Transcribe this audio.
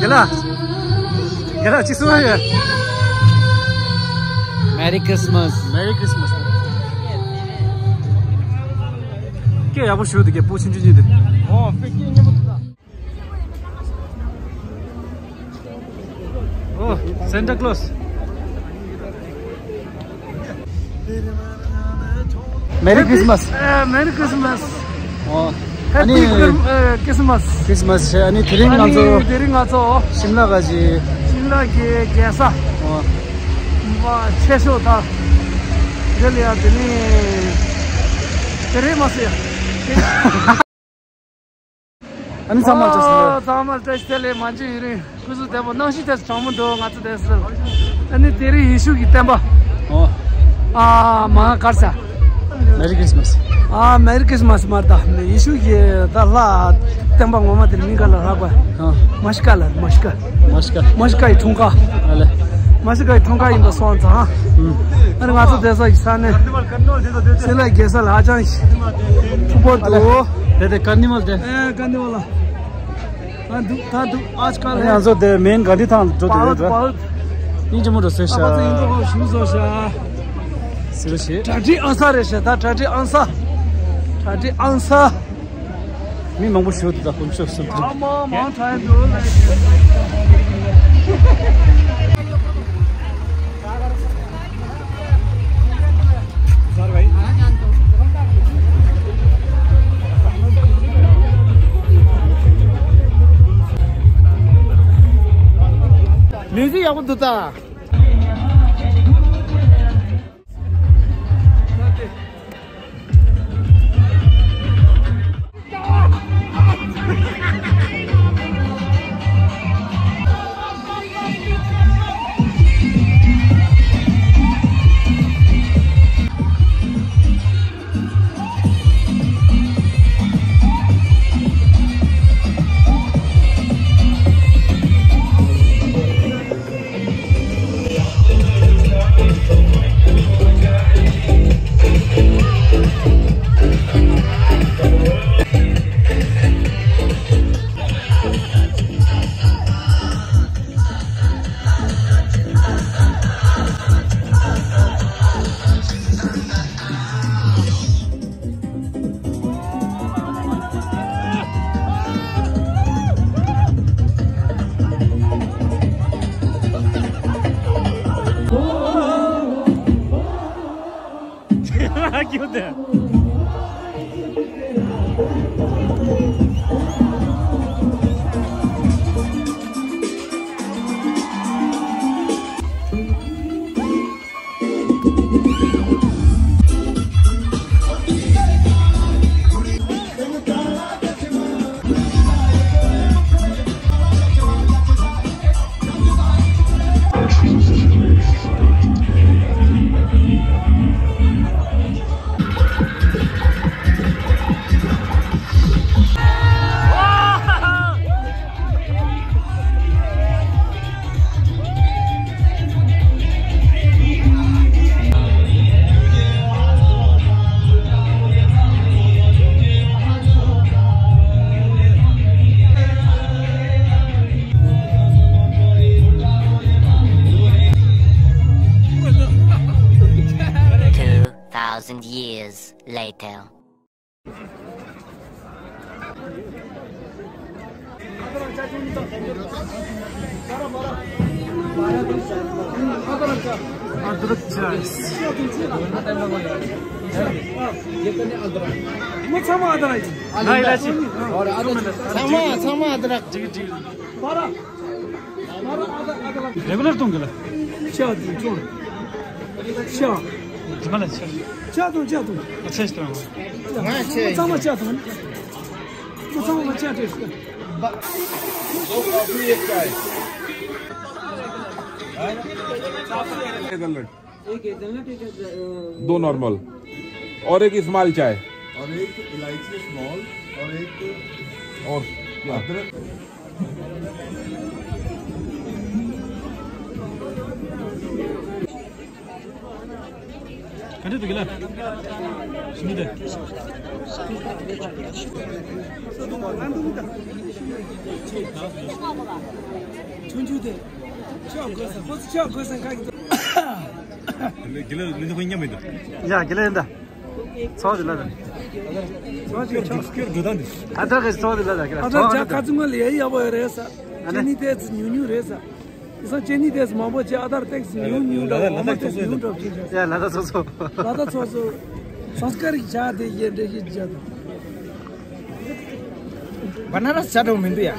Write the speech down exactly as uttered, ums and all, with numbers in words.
རྒན་ལགས། རྒན་ལགས་ཅིག་གསུང་ཡ་ཡོད། Merry Christmas. Merry Christmas. སྐད་ཡག་པོ་ཞུ་འདུག་སྐད་སྤུ་ཆུང་ཆུང་གཉིས་འདུག་ཨོ་དཔེ་སྐད་སྙན་པོ་འདུག་ཨོ། Santa Claus. Merry Christmas. Merry Christmas. ཨོ། Happy Christmas. Christmas. ཨ་ནི་དེ་རིང་ང་ཚོ་དེ་རིང་ང་ཚོ་ཤིམ་ལ་ག་ཅི། ཤིམ་ལ་གི་རྒྱལ་ས། ཨོ། མ་ཆེ་ཤོས་དང་། དེ་ལ་ཡ་དེ་ནི་དེ་རིང་མ་ཟེར། ཨ་ནི་ཚང་མ་བཀྲ་ཤིས་བདེ་ལེགས། ཚང་མ་བཀྲ་ཤིས་བདེ་ལེགས། མ་མཇལ་ཡུན་རིང་། སྐུ་གཟུགས་བདེ་པོ། གནམ་གཤིས་ཏོག་ཙམ་གྲང་མོ་འདུག་ང་ཚོ་དེ་སྲིད། ཨ་ནི་དེ་རིང་ཡེ་ཤུ་གི་བསྟན་པ། ཨོ། ཨ་མ་གར་ས། Merry Christmas. ཨ་Merry Christmas མ་ད་ཡེ་ཤུ་གི་ད་ལྷ་བསྟན་པ་ངོ་མ་དེར་མིང་ག་ལ་ལྷག་པ། ཨ། མ་ཤི་ཀ་ལ་མ་ཤི་ཀ་མ་ཤི་ཀ་མ་ཤི་ཀ་ཡི་འཁྲུངས་སྐར། ཨ་ལེ། མ་ཤི་ཀ་ཡི་འཁྲུངས་སྐར་ཡིན་པ་སོང་ཙང་། ཨ་ནི་ང་ཚོ་དེ་ས་ཡི་ས་ནས་སེ་ལ་རྒྱལ་ས་ལ་ཧ་ཅང་ཞིག་ཕུག་པོ་འདུག་དེ་དེ་ཀར་ནི་ཝལ་དེ། ཨེ་ཀར་ནི་ཝལ་ལ། ད་འདུག་ད་འདུག་ཨ་ཅི་ཀ་ལ། ང་ཚོ་དེ་མེན་གྷན་དྷི་ཐང་འགྲོ་དུས་ཡོད་འདྲ། སྙིང་རྗེ་མོ་འགྲོ་ཟེར་ཤག་ཨ་ཕ་ཚོ་ཡིན་འགྲོ་ཞུ་བཟོ་ཤག་ཟེར་བ་ཞིག་གྲ་སྒྲིག་ཨང་ས་རེད་ཤག་ད་གྲ་སྒྲིག་ཨང་ས། གྲ་སྒྲིག་ཨང་ས། མི་མང་པོ་ཞུ་འདུག་ད་ཁོང་ཚོ་སུ་འདུག་ཨ་མ་མང་དྲགས་འདུག་ལ། མིའུ་ཟིག་ཡག་པོ་འདུག་ད། Two thousand years later. अदरक चाहिए। ये करने अदरक। वो छमा अदरक। नहीं, इलायची। और अदरक। छमा, छमा अदरक। जी, जी। बारह। बारह अदरक, अदरक। रेगुलर तुम गला। अच्छा, तुम छोड़। अच्छा। तुम्हारा अच्छा। अच्छा, तुम, अच्छा, तुम। अच्छा, इस तरह। हाँ, अच्छा। छमा, अच्छा, तुम। वो छमा, अच्छा, टेस्ट कर। एक हेजलनट, एक, एक हेजलनट, एक, अ, दो नॉर्मल और एक स्मॉल चाय। और एक इलायची स्मॉल और एक और क्या? अदरक। ཡ། དགེ་ལེགས་ལུས་འདི་ཁོ་མཉམ་མི་འདུག་ཡ། དགེ་ལེགས་ཡིན་ད། ཚོགས་འདི་ལ་ད། ཚོགས་འདི་ལ་ད། ཨ་ད་གི་ཚོགས་འདི་ལ་ད། དགེ་ལེགས་ཨ་ད་ཚོགས་འདི་ལ། ཁ་ཚུགས་ལ་ཡ་ཡག་པོ་ཡོད་རེད་ས། ཨ་ནི། ཅི་ནི་ཏེ་ཉུང་ཉུང་རེད་ས། དེ་སང་ཅི་ནི་ཏེ་མང་པོ་ཅི་ཨ་ད་ཏེག་ཉུང་ཉུང་འདྲ་བོ་མ་ཏེག་ཉུང་འདྲ་བོ་ཅི་རེད། ཡ། ལ་ད་ཚོགས་ཚོགས། ལ་ད་ཚོགས་ཚོགས། སངས་ཀ་རིག་ཆ་དེ་ཡེ་འདྲེ་ཞིག་བྱ་དང་། བ་ན་ར་ས་ཆ་འགྲོ་མི་འདུག་ཡ།